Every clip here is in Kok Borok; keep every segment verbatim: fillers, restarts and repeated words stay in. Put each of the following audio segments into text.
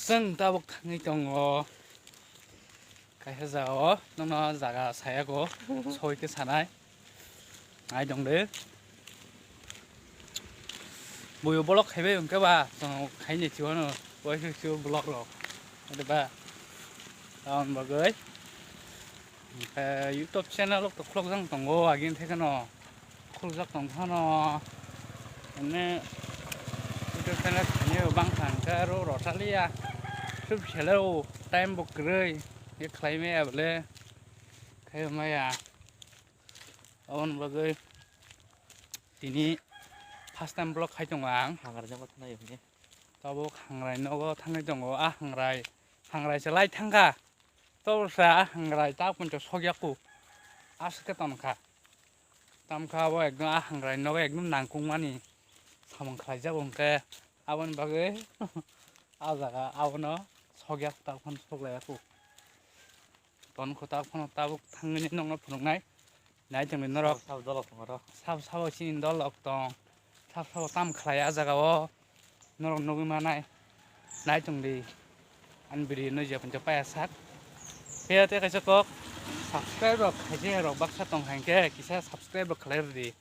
Chwng tabuk thangwi tongo. Kaisa jagao, nono jaga sayago, soi khe sanai. Nai tong de. Buyo vlog khaibai hwnkhe ba, chwng khaini chiwano, waisa chiwo vlog rok. Ode ba, tamoni bagwi. Hwnkhe YouTube channel rok to khulokjak tongo, agini thekeno. Khulukjak tong phano, hwnwi YouTube channel khainai bang kha hwnkhe aro rwchaliya. Sub selero time bo kwrwi, ye khlai maya bole, khai maya. Aboni bagwi tini first time vlog khai tongo ang. Hangrai nogo thanai hwnwi. Tabuk hangrai nogo thangwi tongo, a hangrai, hangrai se lai thangkha. Tabuk sa a hangrai ta puncho sokyaku, aswk khe tonkha. Tamkha abo ekdom a hangrai nogo ekdom nangkukmani samung khlaijak hwnkhe aboni bagwi a jaga abono sokyak ta phano soklaiyaku. Tonkho ta phano tabuk thangwi nokno phunuknai. Nai tongdi norok. Sabo, sabo dolok tongo ro. Sabo, sabo chini dolok tong. Sabo, sabo tam khlai a jaga o. Norok nugwi manai. Nai tongdi. Ani video no je puncha paya sak. Kaya te kaisa kok. Subscribe rok khaijak rok baksa tong hai khe kisa subscribe rok khlai rwdi.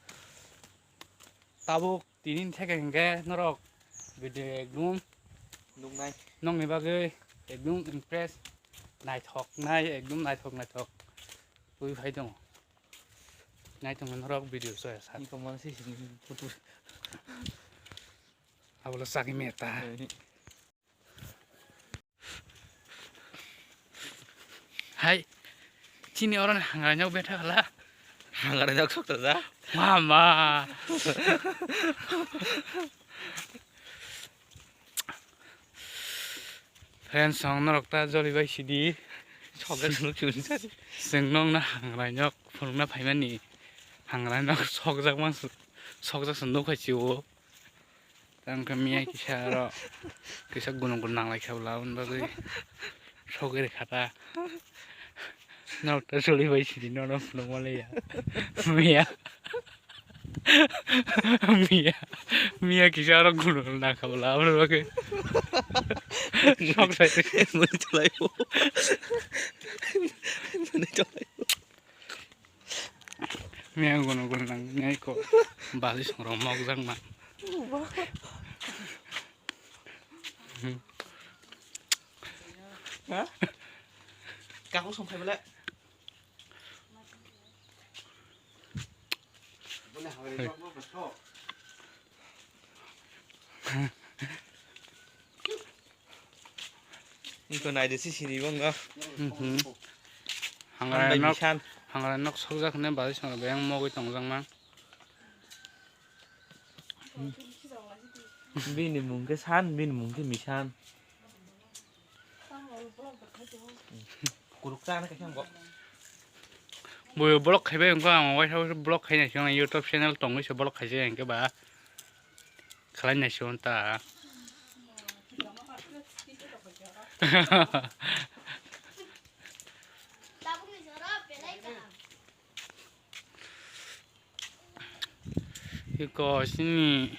Tabuk tini theke hwnkhe norok video ekdum nuknai. Nokni bagwi ekdum impress naithok nai ekdum naithok naithok twi phai tongo. Nai tongo norok video soya sa. Ni komang si sini putu. Abolo sagi meta. Hai. Chini oro hangrai nok betha khala. Hangrai nok sok ta. Mama. Friends, song norok ta joli bai sidi. Sokjak sunu chun sadi. Chwng nokna hangrai nok phunukna phaimani. Hangrai nok sokjak mang sokjak sunu khai chiwo. Tang khe miya kisa aro kisa gunung gunung nanglai kha bwla aboni bagwi sogwi rwkha ta. Norok ta choli bai sidi nono phunukma le ya. Miya. Miya. Miya kisa aro gunung nangkha bwla aboni bagwi. Sok sai. Mani cholai bo. Mani cholai bo. Miya gunung gunung nang miya ko. Bali songrok mokjak ma. Ha? Kaku song phai bele. Iko naidi si sini bo wngkha. Mhm. Hangrai nok, hangrai nok sokjak hwnwi bazai songno beng mogwi tongjak mang. Bini mung khe San, bini mung khe Misan. Kuruk chana khe bo. Buyo vlog khaibai wngkha ang waisa waisa vlog khainai se YouTube channel tongwi se vlog khaijak hinkhe ba khlai nai se ta. Iko chini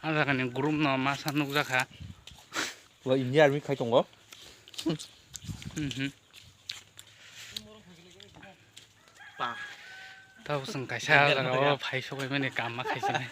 a jagani group no masa nukjakha. Bo India army khai tongo. Mhm. Pa. Tabo chwng kaisa a jagao phai sogwi mani kam ma khaisini.